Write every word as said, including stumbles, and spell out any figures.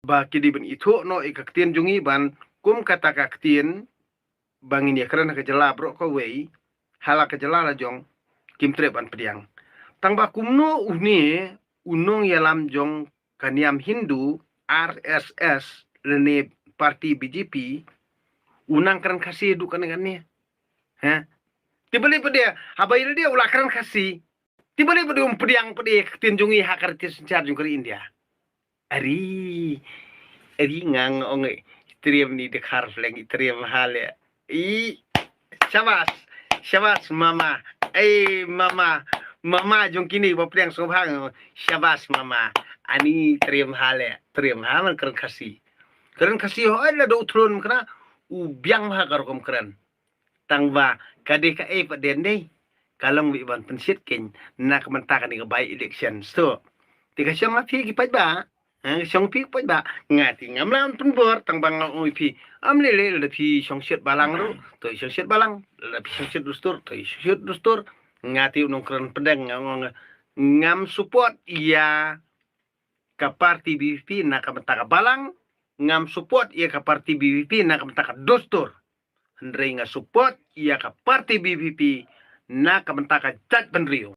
ba ki dei ban ithuh noh ïa ka ktien jong ngi ban kum kata ka ktien ba ngin ïa kren ha ka jylla baroh kawei, ha la ka jylla la jong kim treh ban pdiang. Tang ba kumno une u nongïalam jong ka niam Hindu, R S S, lane party B J P, u nang kren Khasi haduh kane kane. Ha? Te balei pat de, haba ïa lade u la kren Khasi, te balei pat de um pdiang pat de ka ktien jong ngi ha ka riti synshar jong ka ri India. Ari, ari nga nga ong i triem ni de khar fleng i triem hale. I, shabas, shabas mama. Ei mama, mama jong kine ba pdiang sngewbha nga, shabas mama. Ani triem hale, triem ha man kren Khasi. Kren Khasi ho ai la do thlun kra, u biang ha ka rukom kren. Tang ba ka dei kaei pat de, ka long beit ban pynshit keiñ na ka bynta kane ka by election. So te ka shong ha phi ki paidbah, ha, ka shong phi ki paidbah. Nga te ngam lah ban pynbor, tang ba nga ong ïa phi, ym lei lei, lada phi shong shit balang ruh to i shong shit balang, lada phi shong shit dustur to i shong shit dustur. Nga te u nongkren pdeng nga ong ngam support ïa ka party B P P na ka bynta ka balang, ngam support ïa ka party B P P na ka bynta ka dustur. Hynrei nga support ïa ka party B P P na ka bynta ka jaitbynriew.